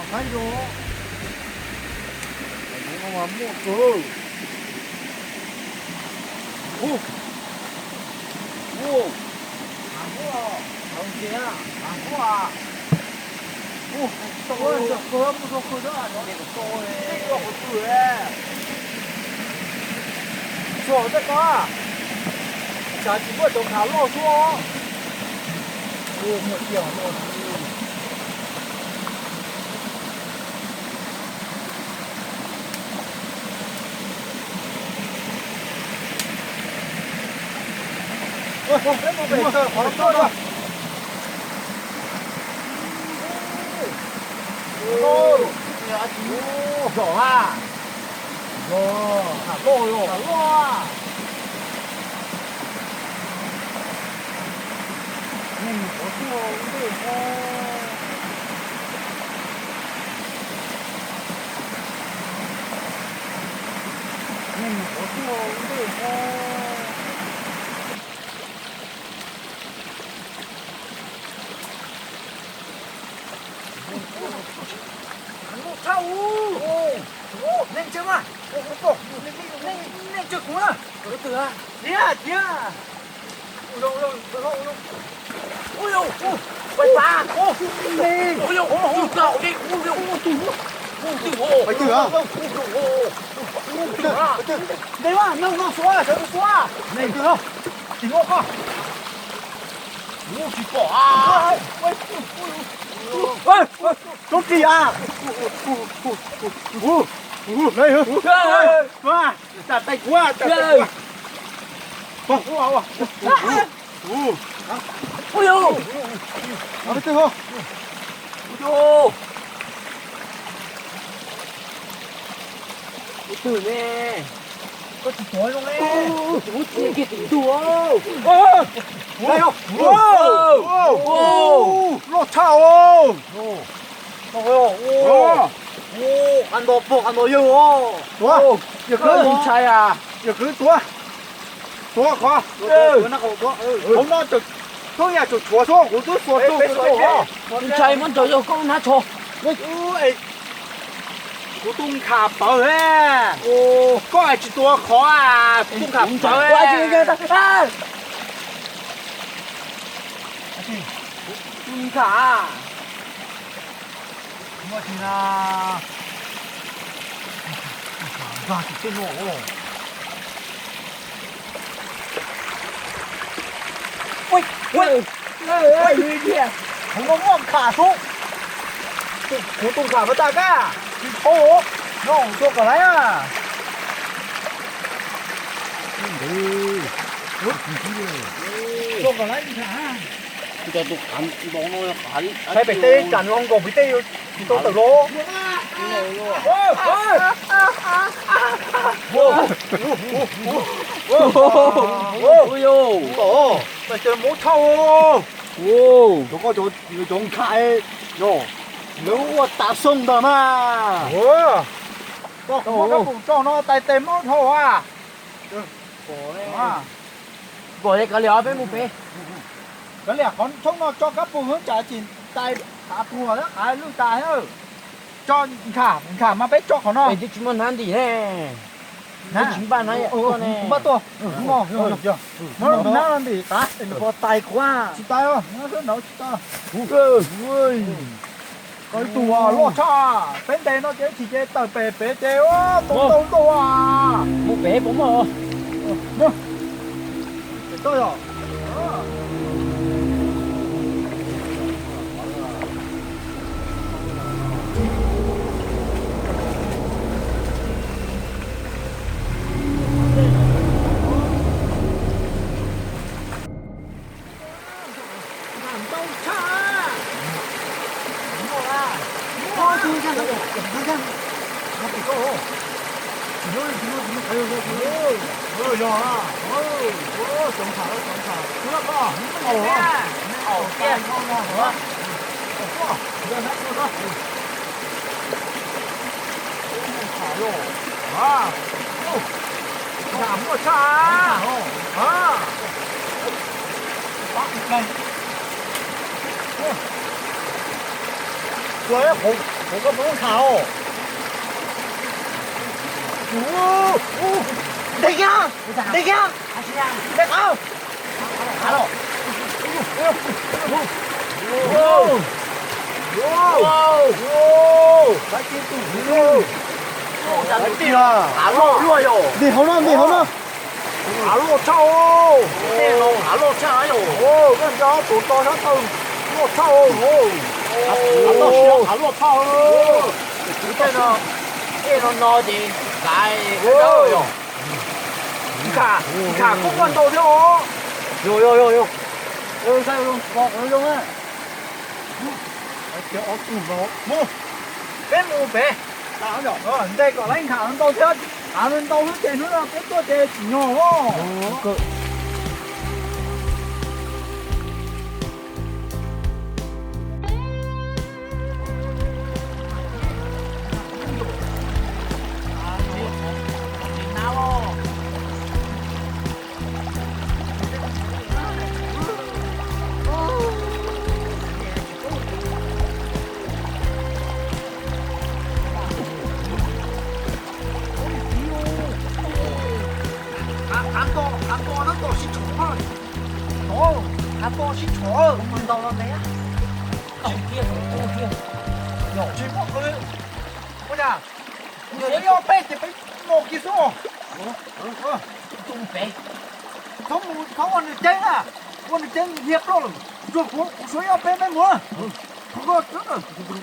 Saib zoo, no mas muaj kawg. Ub, ub, hav huab, hav huab, ub, tau, tau, tau, tau, tau, tsuag tej ko, tsam tsis muaj cov khav loj xwb. Ub, muaj tiag loj xwb. Zom a, zom, khav loj, khav loj. Neeg qhuav tuaj ntej ko. Neeg qhuav tuaj ntej ko. Neeg tsev mas, neeg tsev kuv na. Tiag tiag. Ntes mas, no no, xuav, sawv tus xuav. Tim no koj. Ub, tsis pom a. Roob ris a. Tam tais kuv, tam tais kuv. Ua, ua, ua. Ua, ua. Ua, ua. Ua twg ne? Koj tsis tuav zoo ne. Ua, ua, ua, kiag tim ntug. Ua, ua, ua. Loj tshaj os. Ua, ua, ua. Qab nto pog qab nto yawg os. Tuav, yawg Kwv, ntshai a. Yawg Kwv tuav. Tuav qhov, hauv no, koj yam tsum tshuav xwb, kuv twb xuas rau. Ntshai muab nrog yawg koj hnab tsho. Kuv tus nkham pawv, koj tsis tuav qhov, kuv tus nkham pawv. Tus nkham. Muaj tsis na. Nkag tim tej no. Ua, ua, ua, hauv no muaj nkham xwb. Kuv tus nkham mas tas kab, tsis tau. No, tua kom laiv a. Tua kom laiv nkham. Saib pem teb, tsam nws ho nkaus pem teb, tsis tau tawm los. Ua, ua, ua, ua, ua, ua, mus thauj. Cov koj, cov nkham, no, lawv ua tav xoo ntawd na. Koj kuv muab kab pum tso no, tais tes mob dhau a. Npog li kav liam, peb mus pem. Kav liam, qhov tshoob no tso kab pum, tsam tsis tais qav tuag, qav lwj tas. Tso nkham, nkham mas peb tso qhov no. Peb twb tsis muaj hnab ntim ne. Hnab tsis npaj hnab, npaj tuaj. Muab hnab no ntim qav. Npog tais kuv. Tsis tais, nrad tsis tais. Koj ib tug loj tshaj, peb ntes no ces tsis ces tawm pem pem ces tua ntau ntau a. Mus pem puas muaj os? Pem toj yog. Ntau tshaj. Tua hauv, Koj puas nkhav os? Nteg kiag, nteg kiag, nteg qab. Ntim hauv no, ntim hauv no. Hav loj tshaj os. Hav loj tshaj yom. Koj nco tus to sab taw loj tshaj os. Hav loj tshaj. Tej no, tej no no ces kav yom. Nkhav, nkhav koj muaj ntau thiab os. Yog, yog, yog, yog. Ntshai zoo, zoo na. Mus, peb mus pem. Nteg kom lawv nkhav ntau thiab, hav ntau xwb ces hnub no peb tuaj ces tsis nyog os. Hav to, hav to tab tom sib tshov. Hav to sib tshov. Ntau no ntag. Tsis muaj qw. Ua cas? Nws yog peb ces peb mus kiag xwb os. Txhob mus, txhob ua nws ceeb na. Ua nws ceeb hiab ploj lawm. Kuv, kuv suav yog peb, peb mus.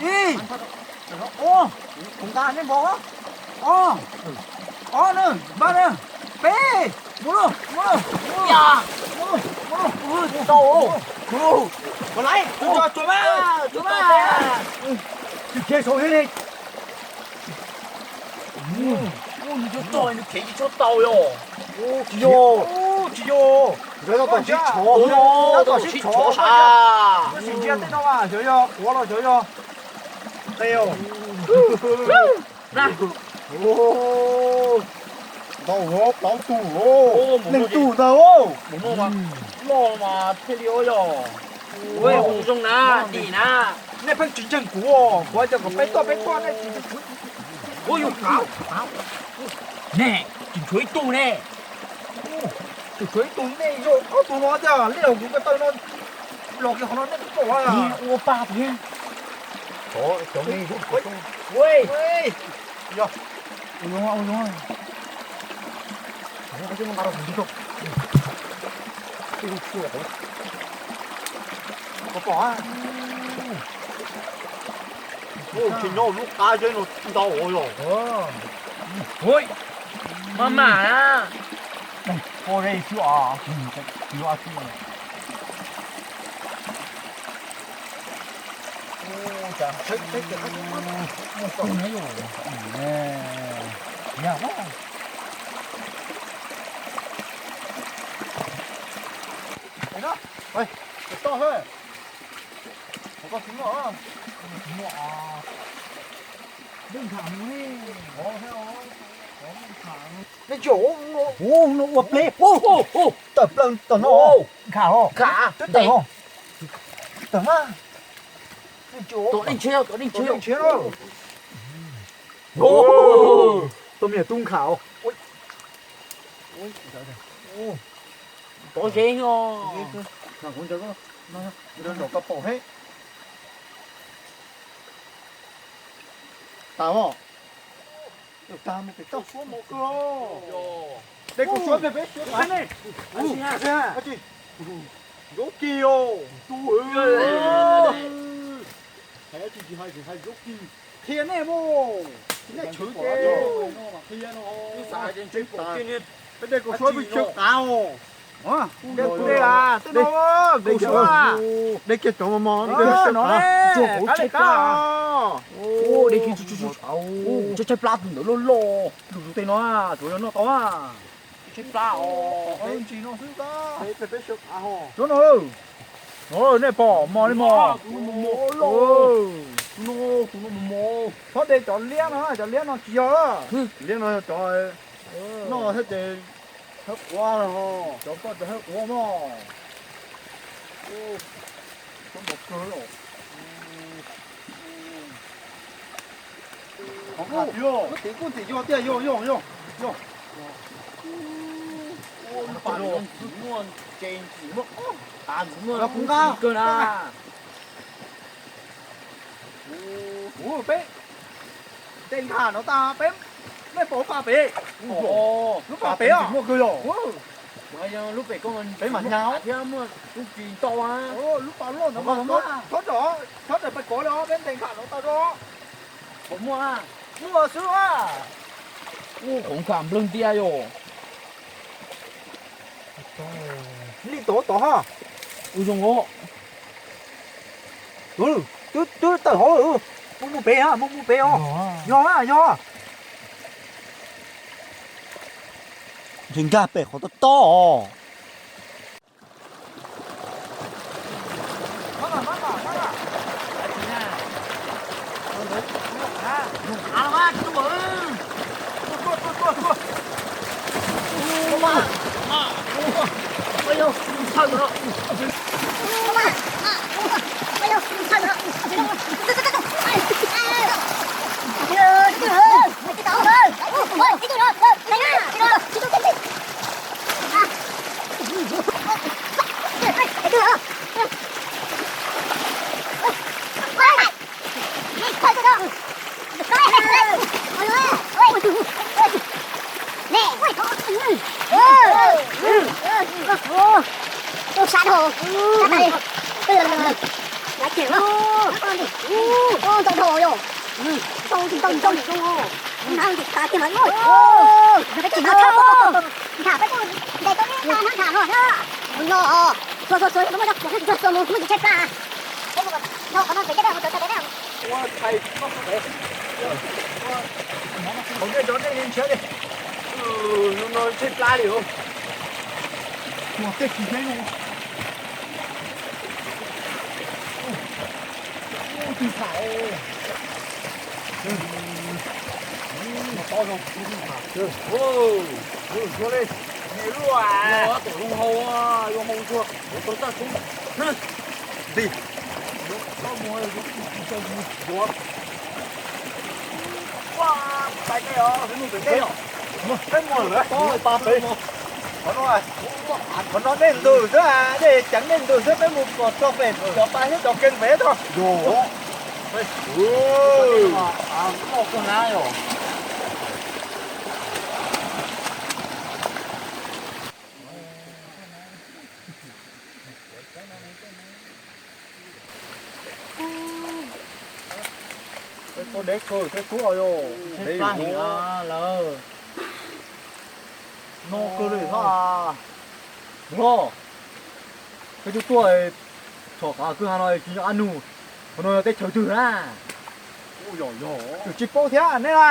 Ib, ob, kuv nqa nej npog. Ob, ob na, npaj na. Peb, mus lauj, mus lauj, mus lauj, mus lauj, mus lauj. Tau, mus lauj. Tsuag, tsuag mas, tsuag mas. Tsis khiav saud thiab li. Nws tsuag tsuag, nws khiav tsis tshua tau yom. Tsis yog, tsis yog. Ntawd no tom sib tshov, no tom sib tshov. Koj sim ntsia tej no mas xyov yog quav los xyov yog qe os. Ntau, plaub tug, leej tug ntawd. Loj mas thiaj li ua yog. Ua zoo na, dim na. Nej pheej tsis ntseeg kuv, kuv cov kom peb tuaj peb tuaj nej tsis ntseeg kuv. Ua yog kuv, ne, tsis tshuav ib tug ne. Tsis tshuav ib tug nej yog ob tug no tiag, liaj kuv ko taw no los kiag qhov no nej pom. Ua pa tiag. Cov, cov nej yog. Yog. Ua zoo, ua zoo. Koj pom a? Tsis nyob lub qab zeb no ntau yog. Ui, maj mam na. Pom li xwb os. Nej tsis, ua pleb tawm plaws tom no. Nkhav, twb tawm, tawm na. Tom nej ntshiab, tom nej ntshiab. Tau me tub nkhav. Pov zeb os. Nrog koj pom thiab. Tas os. Tas mus pem toj. Suab mos kawg. Dej kuj suab pem peb suab tas ne. Zaub kis os. Hais tsis hais, tsis hais zaub kis. Qhia nej mus. Nej tshwv ces. Qhia no. Peb dej kuj suab peb tsawg tas os. Dej kuj dej a, tej no dej kuj suab. Dej kiag cov mos mos no. Qab li qab. Dej kiag tsawg tsawg plab tus ntawd loj loj. Tus tus tej no tsuav yog noj tau a. Tsawg plab os. Ntsis no xwb. Peb peb tsawg tas os. Cov no. Nej pom mos li mos. Tus no, tus no mos mos. Txhob de cov liab no, cov liab no tsis yog. Liab no yog cov noj thiab ces hawb quav no. Cov koj cov hawb quav mog. Txhob npau kawg os. Lub tim kuj ntxim yog tiag, yog, yog, yog, yog. Lub pas no ntxim muaj, ces ntxim muaj, tas ntxim muaj, kuv nqa kawg na. Ua peb tej nkag no tas peb, nej pom pas pem, lub pas pem os. Lub pem koj peb mam nyag thiab muaj lub kis ntau. Lub pas loj no mas txhob, txhob raws peb kov li os, peb ntes nkag no tau zoo. Pom muaj, muaj xwb a. Ua qhov nkag npleeg ntiag yom. Li tod tod ha. Ua zoo os. Twb, twb tawm hauv, mus mus pem, mus mus pem os. Yog, yog. Ntshe nkag pem qhov tob tob os. Tus sab dhau, sab dhau. Ntau dhau yom. Ntau ntau ntau. Ntau ntau ntau. Ntau ntau ntau. Ntau ntau ntau. Ntau ntau ntau. Ntau ntau ntau. Ntau ntau ntau. Ntau ntau ntau. Ntau ntau ntau. Ua tshais, hauv nej cov nej ntshiab li. Hnub no tshaib plab li os. Ua tej kis hnub no. Ua tus tham. Ua tau zoo, ua tus tham. Ua, ua li. Niam luaj, luaj tom zoo hau, zoo hau tuaj, ua tau txaj kub. Dig. Yuav, pais tej os, peb mus pem tej os. Peb mus lawm, peb mus pem. Qhov no, qhov no dej ntws xwb, dej ceev dej ntws xwb, peb mus kom txog pem cov pas thiab cov kev pem tod. Yog. Loj kawg na yom. Peb tuaj deb kawg thiab tub yom. Deb heev lawm. No kawg li hos. Mus los. Peb tuaj tuaj txhom qav kwj ha no tsis nco qab nug. Qhov no yog teb chaws twg na? Yus tsis paub thiab nej na.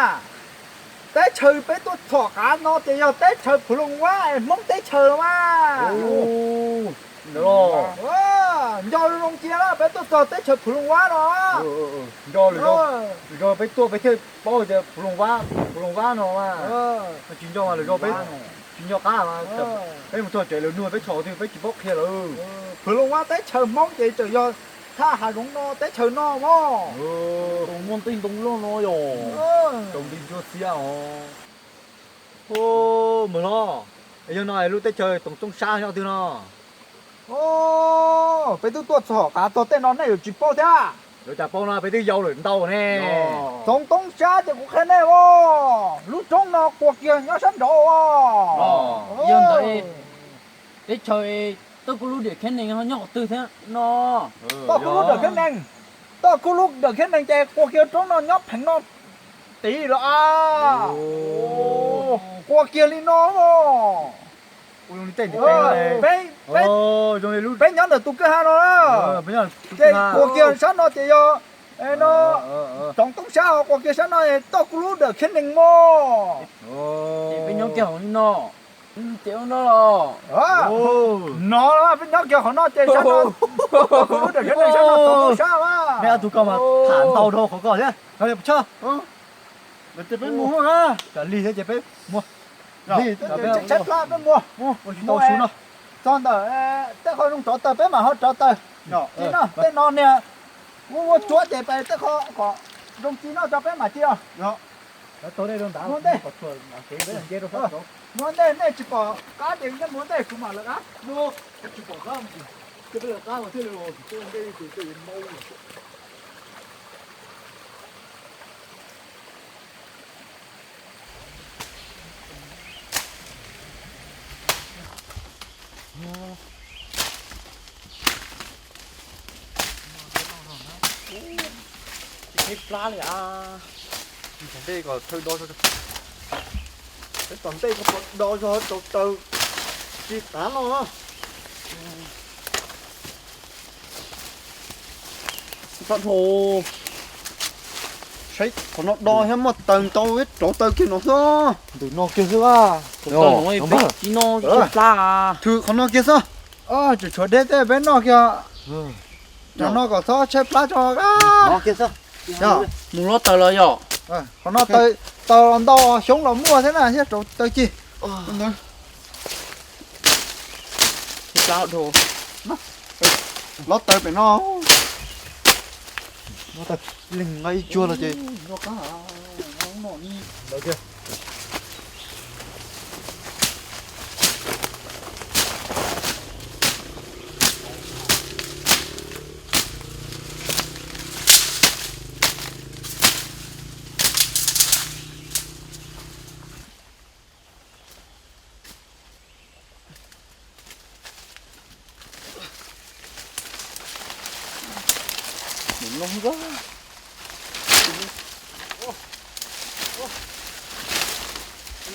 Teb chaws peb tuaj txhom qav no ces yog teb chaws Phu Loos Vab es Hmoob teb chaws los mas. Nco zoo cia na, peb tuaj txog teb chaws Phu Loos Vab no. Nco lawm, peb tuaj peb thiaj paub tias Phu Loos Vab, Phu Loos Vab no mas. Tsis nco mas lawm, peb tsis nco qab mas. Peb mus txog tsev lawv nug peb txhom twg peb tsis paub qhia lawm. Phu Loos Vab teb chaws Hmoob ces tseem yog thaj hav zoov no teb chaws no mog. Muaj ntej ntoo loj no yog tau nti ntsuab xiab os. Mus los, yog no lub teb chaws Toom Toob Sab nyob twg no? Peb twb tuaj txhom qav txog tej no nej yuav tsis paub thiab. Yuav cas paub no peb twb yau lawm ntau ne. Toom Toob Sab ces kuv qhia nej os, lub roob no qua kiag nyob sab nraud os. Yog ntawd, teb chaws Toj Kub Lub Diam Khab Nees nyob qhov twg thiab no? Toj Kub Lub Diam Khab Nees, Toj Kub Lub Diam Khab Nees ces qua kiag roob no nyob pheev no tid los as. Qua kiag li no. Peb, peb nyob ntawm tus kwj ha no, ces qua kiag sab no ces yog no, Toom Toob Sab, qua kiag sab no Toj Kub Lub Diam Khab Nees mog. Ces peb nyob kiag hauv no, ces no los, no peb nyob kiag qhov no ces sab no, Toj Kub Lub Diam Khab Nees sab no Toom Toob Sab mas. Nej ob tug ko mas tham ntau dhau qhov ko thiab. Tsam lig thiab ces peb mus. Tshaib plab peb mus. Mus txog ntawm tej qhov zoo rauv taws peb mam ho rauv taws. Ci no, tej no niag ua ua cuav ces pais tej qhov kom zoo ci no rau peb mam ci os. Muab ntej, muab ntej, nej tsis pom qab ces nej muab ntej kuv mam lawv qab. Tsis pom qab, tsis peb plab li as. Tom ntej kom thawj do, tom ntej kom pom do zog rau taw tsis tav no. Saib qhov no do thiab muaj taws ntau, rauv taws kiag no xwb. Ntawm no kiag xwb. Rauv taws no peb tsis no tshaib plab. Thwm qhov no kiag xwb. Tseem tshuav deb tej peb noj kiag. Cov no kom txhob tshaib plab tso. Mus lob taws los yom. Qhov no taws ntau xyoob los muaj thiab na thiab rauv taws ci. Lob taws pem no. Leeg nqa ib tsuag los ces.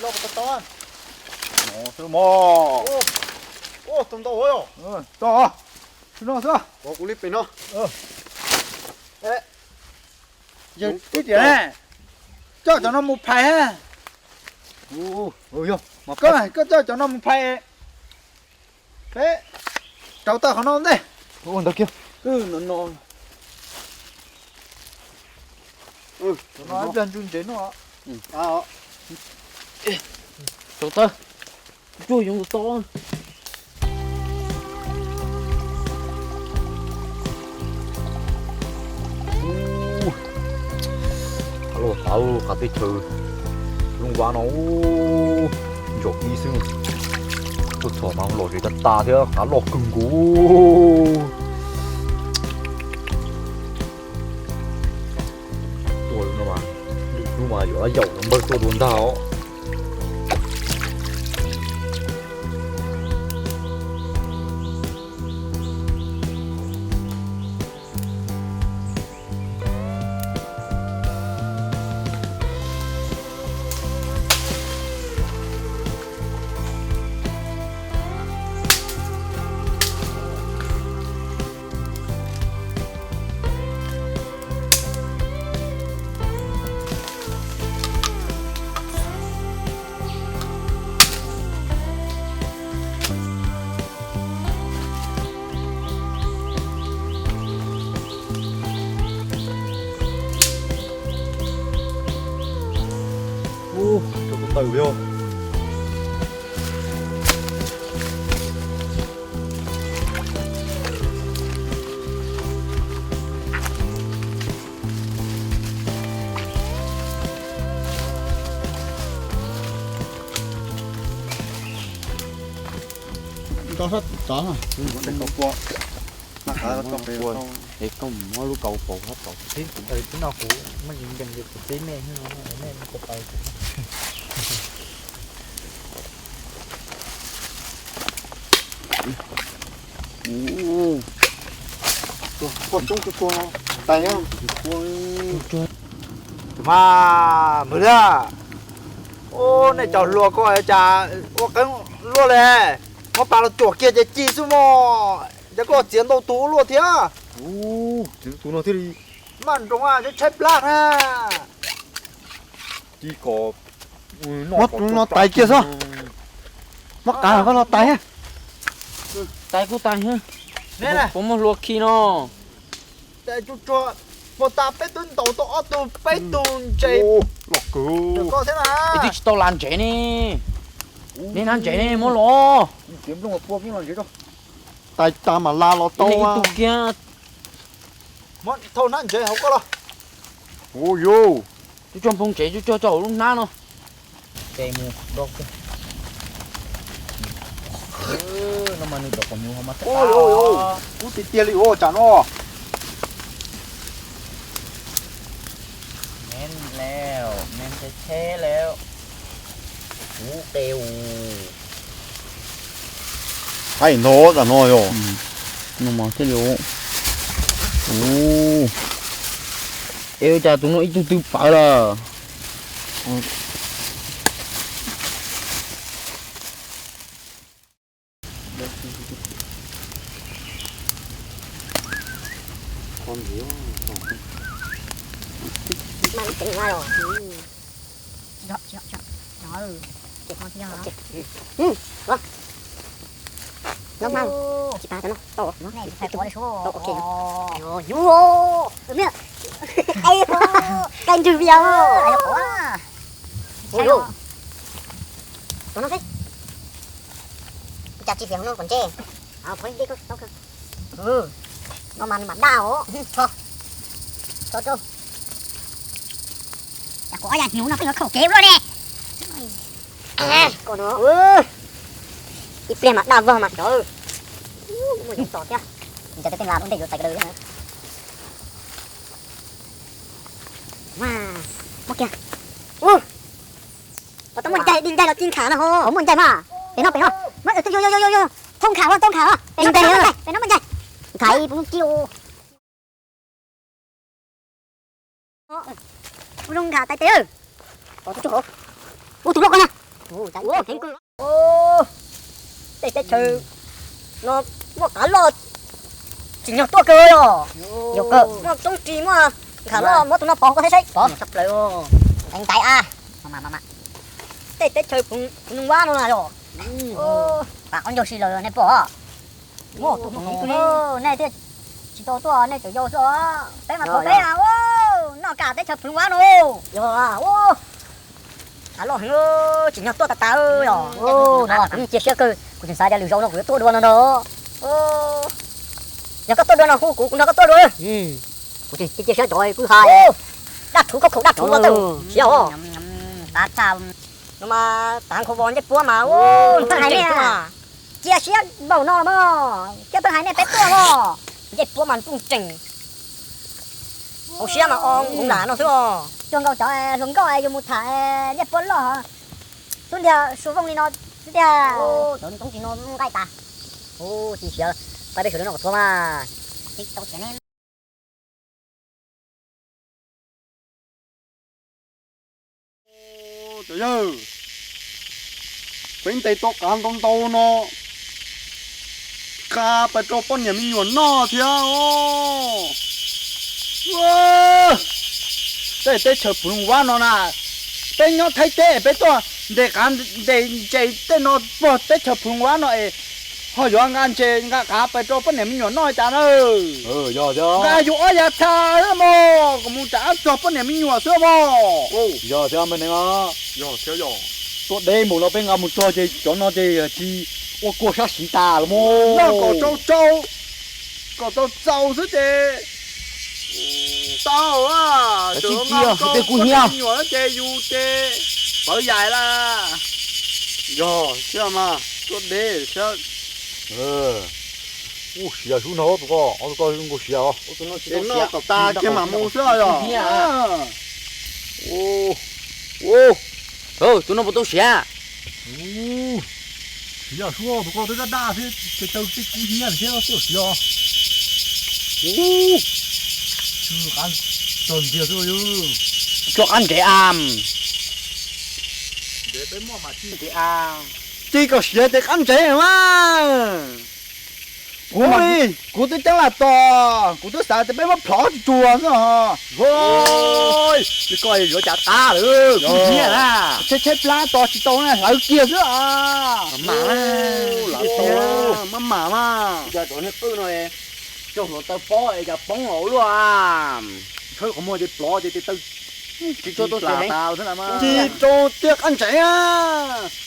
Loj tau tau. Ua, tau ntau yom. Tau, no xwb. Kuv li pem no. Yawg tib tiam, coj cov no mus phais. Koj, koj coj cov no mus phais. Peb rauv taws qhov no ntej. Ntawd kiag. Ib pliag ntsuj ntsev no. Rauv taws, tsuag yoov to. Qab loj tas, qab teb chaws Looj Vaj no, ntsaum ib xwb. Tuaj txhom mas los zem tas tas thiab, qab loj kawg nkaus. Tuaj no mas, lwm hnub mas yuav yaum npawg tuaj dua ntag os. Ub, rau kuv tawm li os. Nto sab tod na. Es koj mus muab lub kaus paus sab tod. Tib kuv npawg tib no kuv muaj ntsis nkees ces kuv tib mej, mej muab kuv paus. Tus mas Mws Liab, ub, nej cov hluas ko cas ua qeeb luaj li, muab pas los cuam kiag ces ci xwb mog, cas koj txiav ntau tus ua luaj thiab. Maj nroos, tshaib plab na. Muab tus no tais kiag xwb. Muab qav koj los tais. Tais kuj tais. Puas muaj hlua khi no? Puas tas peb twb ntaus tau ob tug peb tug ntses. Loj kawg. Twb tsis tau las ntsev ne. Nej nab ntsev ne, muab los. Tais tas mam las los tau. Ib tug kiag. Muab thauj nab ntsev hauv koj los. Ua yus. Tsuag tsuag npoo tsev tsuag tsuag tso hauv lub hnab no. Ces mus rau kiag. No mas nws cov quav hnyuv ho mas tag. Kub tiag tiag li os tsam no. Mem lawm, mem tsheb tsheb lawm. Kub qe u. Haib ntau tsam no yog. No mas thiaj li. Ua cas tus no ib tug twb pawv lawm. Noj mas tsis pas tau no tau. Cai ntswg vias. Tus no xwb. Cas tsis fiam hauv no kom ntse. No mas nws mam daj os. Tso rau. Cas kuv ob yam hnyuv no pheej yuav khaum kev ua luaj ne. Ko no, ib pliag mas daj vog mas cov. Muaj yoov tom thiab. Cas tej tej las ua ntej yuav txais ka daws thiab. Muab kiag. Ua, tau muaj ncaig, di ncaig los ci nkhav no ho. Muaj ncaig mas. Pem no, pem no. Thauj nkhav, thauj nkhav. Pem no, pem no muaj ncaig. Nkhav ib pub kib. Ua zoo nkhav tais tes. Ua tus loj ko na. Tej teb chaws no muaj qav loj tsim nyog tuaj kawg yog. Yog kawg, muaj toob ris muaj nkhav loj, muab tus no pov koj thiab saib. Pov sab plaws. Nqaim nqaim a. Tej teb chaws Phuv Noog Vab no na yog. Pam qhov ncauj si los nej pom. Nej thiaj tsis tau tuaj, nej tseem yau xwb os. Peb mas pom peb noj kam teb chaws Phuv Noog Vab no. Yog, qav loj heev, tsim nyog tuaj tas tas yog. No kuv yeej cia siab kawg, kuv tseem xav tias lwm zaus no kuv yuav tuaj dua no ntag. Yog koj tuaj dua no hu kuv, kuv nrog koj tuaj dua. Kuv tseem cia siab cov kwj ha. Daj rhuv khaub khaum daj rhuv ua tawm siab os. No mas tav nkhaus vos ncej puab mas, pheej hais nej, cia siab npaum no los mas, thiab pheej hais nej peb tuaj los. Ncej puab mas ntuj tseem hauv siab mas o nkoos lam no xwb os. Cuag nkaus cov hluas nkauj yus mus tham ncej puab loj xub ntiag su vooj li no xwb tiag. Cov toob ris no nqaij tas. Cia siab, pab peb sawv daws noj kom txhua mas. Cov yawg, peb ntes tau qav ntau ntau no, qa pais rau poj niam me nyuam noj thiab os. Tej teb chaws Phuv Noog Vab no na, peb nyob Thaib teb peb tuaj ntes qav ntes ntses tej no puag teb chaws Phuv Noog Vab no es ho yuav nqa ntses nqa qav pais rau poj niam me nyuam noj cas na. Nqa yus ob yav txha xwb mog, kom mus rau txog poj niam me nyuam xwb mog. Yog thiab me neeg os. Tuaj deb npaum no peb nqa mus txog ces cov no ces tsis ua kua sab siv tas los mog. Noj kom tsau tsau, kom txaus txaus xwb ces tau. Cov tsis cia tej kub hnyiab me nyuam ces yus ces pawv yaim lawm. Yog thiab mas tuaj deb thiab. Ub, siav sub no tus ko, ob tus ko nkaus siav os. Ces noj kom tas kiag mam mus xwb yog. Tus no puas tau siav? Siav sub, tus ko twb daj daj thiab, ces taw tej kub hnyiab thiab no twb siav. Ub, tso qab ntses am. Ci kom siav ces qab ntses mas. Kuv, kuv twb ceeb lam tos, kuv twb xav tias peb muab plhov tsuag tsuag xwb os. Li ko yuav cas qab lawm, kub hnyiab na. Tshaib tshaib plab tos tsis tau na, hlawv kiag xwb os. Mam mam mas. Cov niag qwj no cog hluav taws pob es cas poob hauv luaj. Tshawb qhov muag ces plhov ces tes taw tsis tau tiag qab ntses.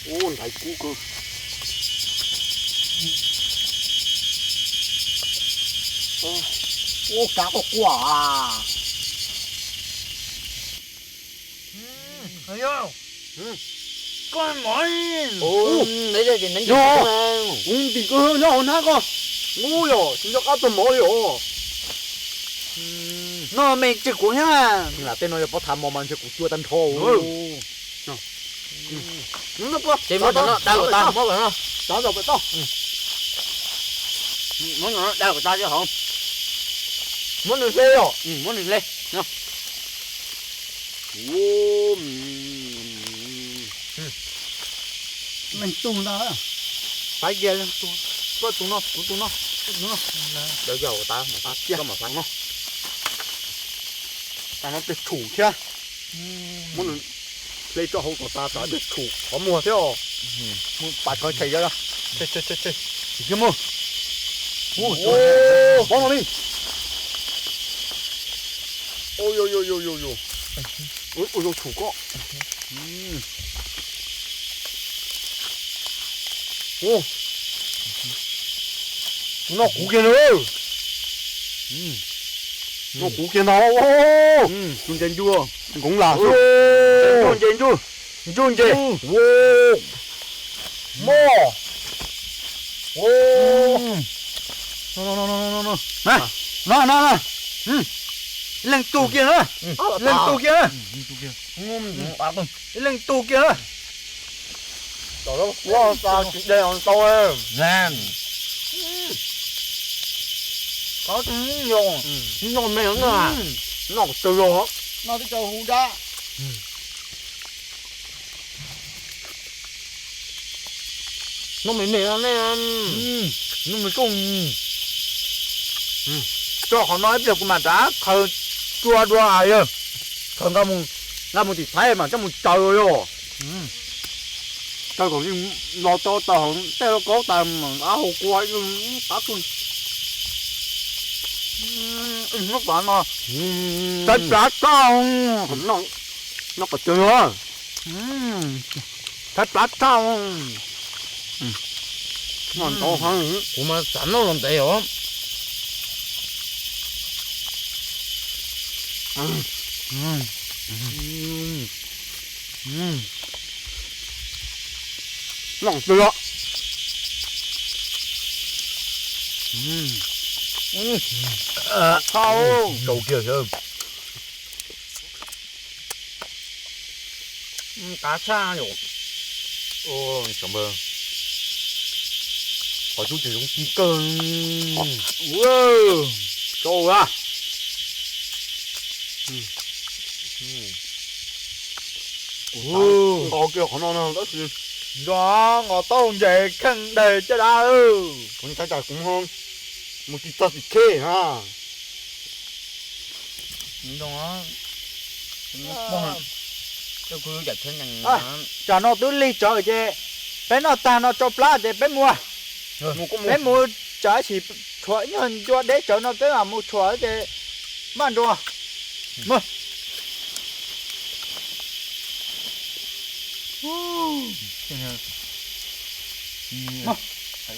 Ub, nrhaiv kub kawg. Ua kav quaj quaj a. Koj mov. Kuv ntim koj nyob hauv hnab koj. Ub yog tsis nco qab tuag mov li os. No me ntsis kuv thiab. Tej no yog pob thav mos mas ntshe kuv cua tag nrho. Ces muab cov no daw kom tas, muab cov no daw kom tas thiab hov. Muab nws hle os, muab nws hle. Leej tug ntag. Faib kiag leej tug, koj tus no, kuv tus no, koj tus no. Daw kiag hauv tas, koj mam faib no. Tas no pes tshum thiab. Muab nws hle tso hauv kom tas, tas pes tshum qhov muag thiab os. Mus pas tshov chais, ib kiag mus. Pob no li. Ua zoo tshum koj. Tus no kuv kiag na. No kuv kiag ntag. Tus ntses ncuj, nkoov lam xwb. Ncuj ntses, ncuj, ncuj ntses. Mog. No no no, leej tug kiag na, leej tug kiag na, ib leej tug kiag na. Tsis de tau. Noj me no, noj kawg los. No twb tau hu dab. Noj me me no ne, noj me koj. Tso qhov no ib pliag kuv mam rov qhaws cua dua yog. Khaws nqa mus tim Thaib mas coj mus tsaws yog. Tsaws kom los tau tau hauv tej lauj kaub tas mam ab hau kua qab tuaj. Hnub tom no thaib plab tshaj, noj qhov twg no, thaib plab tshaj. Kuv mas xav noj los ntev os. Noj twg os. Thaub, tsaus kiag sawv. Qab tshaj yom. Qhov cub ces zoo ci kawg. Tsaus a. Nqos kiag qhov no no tab sis nco nqos tau ntses kheej deg caj dab. Kuv ntshai tsam kuv mus tsis txog tim khej na. Tsam no twb lig tsawv ces peb noj tag no tsau plab ces peb mus, peb mus tsam ib chim tshuav ib nyuag ncua deb tsawv no peb mam mus tshuam ces maj nrua. Muab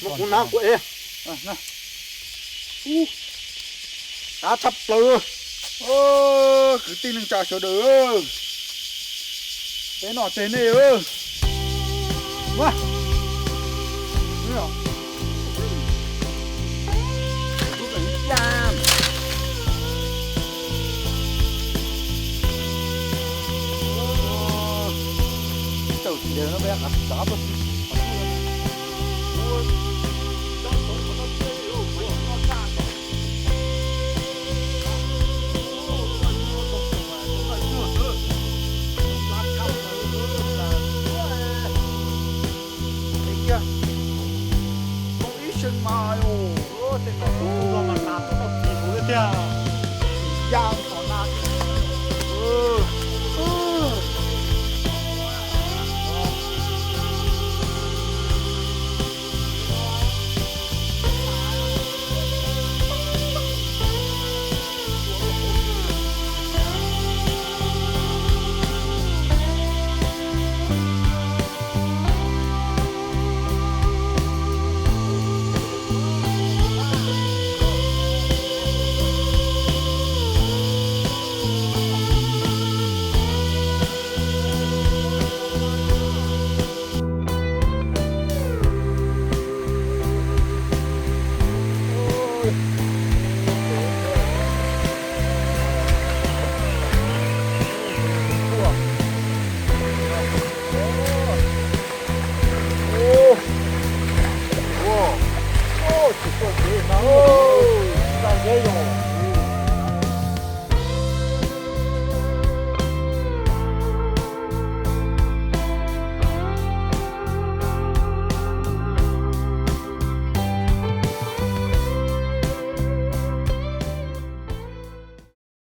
kuv hnav kuv ev. Qab tshaj plaws. Kwv tij neej tsa sawv daws, peb noj tseg nej. Ib seem mas, tej no tub no mas tas tub no tis huv tiag tiag.